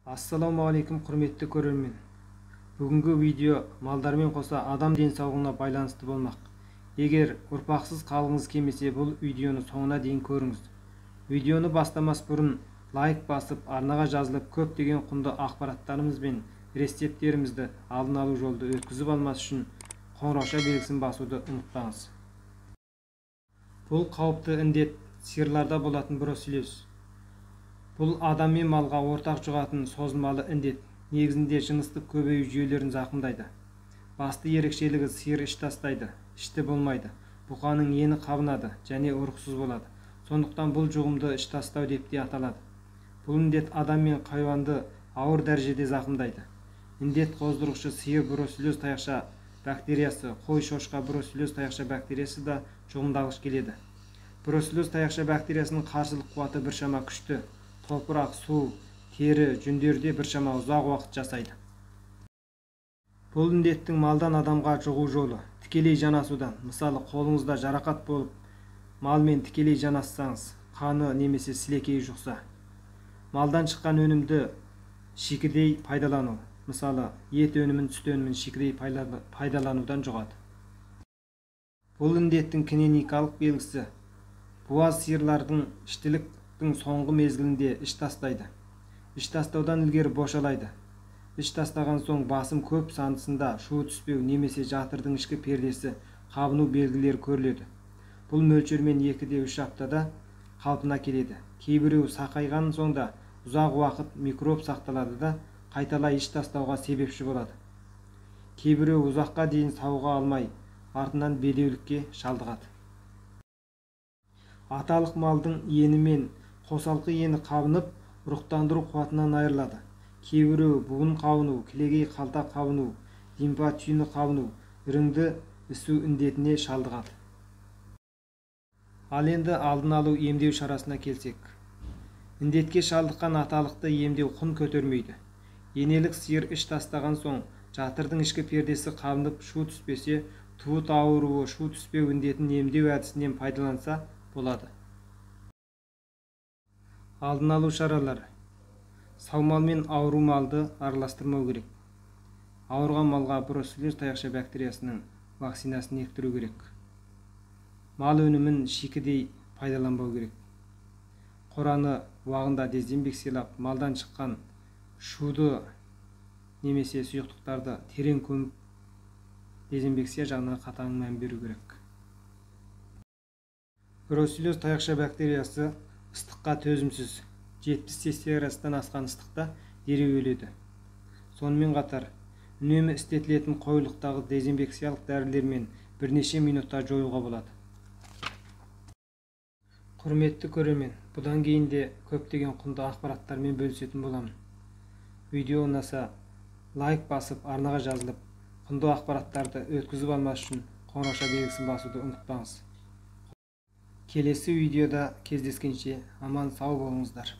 Ассалаумағалейкум, құрметті көрермен. Бүгінгі видео малдармен қоса адам денсаулығына байланысты болмақ. Егер ұрпақсыз қалғыңыз келмесе, бұл видеоны соңына дейін көріңіз. Видеоны бастамас бұрын лайк басып, арнаға жазылып, көптеген құнды ақпараттарымыз бен рецепттерімізді алдын алу жолды өткізіп алмас үшін қоңырауша белгісін басуды ұмытпаңыз. Бұл қауіпті індет сиырларда болатын бруцеллез. Бұл адам мен малға ортақ жұғатын созылмалы індет. Негізінде жыныстық көбею жүйелерін зақымдайды. Басты ерекшелігі сиыр іш тастайды, ішті болмайды, бұқаның ені қабынады және ұрықсыз болады. Сондықтан бұл жұғымды іш тастау деп те аталады. Бұл індет адам мен хайуанды ауыр дәрежеде зақымдайды. Індет қоздырғышы сиыр бруцеллез таяқша бактериясы, қой, шошқа бруцеллез таяқша бактериясы да жұғымдағыш келеді. Бруцеллез таяқша бактериясының қарсылық қуаты біршама күшті. Топырақ, су, тері, жүндерде біршама ұзақ уақыт жасайды. Бұл індеттің малдан адамға жұғу жолы тікелей жанасудан. Мысалы, қолыңызда жарақат болып, малмен тікелей жанассаңыз, қаны немесе сілекейі жұқса. Малдан шыққан өнімді шикідей пайдалану. Мысалы, ет өнімін, сүт өнімін шикідей пайдаланудан жұғады. Бұл індеттің клиникалық белгісі буаз сиырлардың іштілік соңғы мезгілінде іш тастайды. Іш тастаудан ілгері бошалайды. Іш тастаған соң басым көп сандысында шу түспеу немесе жатырдың ішкі пердесі қабыну белгілері көріледі. Бұл мөлшермен 2-3 аптада қалпына келеді. Кейбіреуі сақайған соң да ұзақ уақыт микроб сақталады да қайталай іш тастауға себепші болады. Кейбіреуі ұзаққа дейін сауыға алмай, артынан бедеулікке шалдығады. Аталық малдың ені мен қосалқы ені қабынып, ұрықтандыру қуатынан айырылады. Кейбіреуі буын қабыну, кілегей қалта қабыну, лимфа түйіні қабыну, іріңді ісу індетіне шалдығады. Ал енді алдын алу емдеу шарасына келсек. Індетке шалдыққан аталықты емдеу құн көтермейді. Енелік сиыр іш тастаған соң жатырдың ішкі пердесі қабынып, шу түспесе, туыт ауруы, шу түспеу індетін емдеу әдісінен пайдаланса болады. Алдын алу шаралары. Сау мал мен ауру малды араластырмау керек. Ауырған малға бруцеллез таяқша бактериясының вакцинасын ектіру керек. Мал өнімін шикідей пайдаланбау керек. Қораны уағында дезинфекциялап, малдан шыққан шуды немесе сұйықтықтарды терең көміп, дезинфекция жағына қатаң мән беру керек. Бруцеллез таяқша бактериясы ыстыққа төзімсіз, 70 градустан асқан ыстықта дереу өледі. Сонымен қатар, үнемі істетілетін қоюлықтағы дезинфекциялық дәрілермен бірнеше минутта жоюға болады. Құрметті көрермен, бұдан кейін де көптеген құнды ақпараттармен бөлісетін боламын. Видео ұнаса, лайк басып, арнаға жазылып, құнды ақпараттарды өткізіп алмас үшін қоңырауша белгісін басуды ұмытпаңыз. Келесі видеода кездескенше аман сау болыңыздар.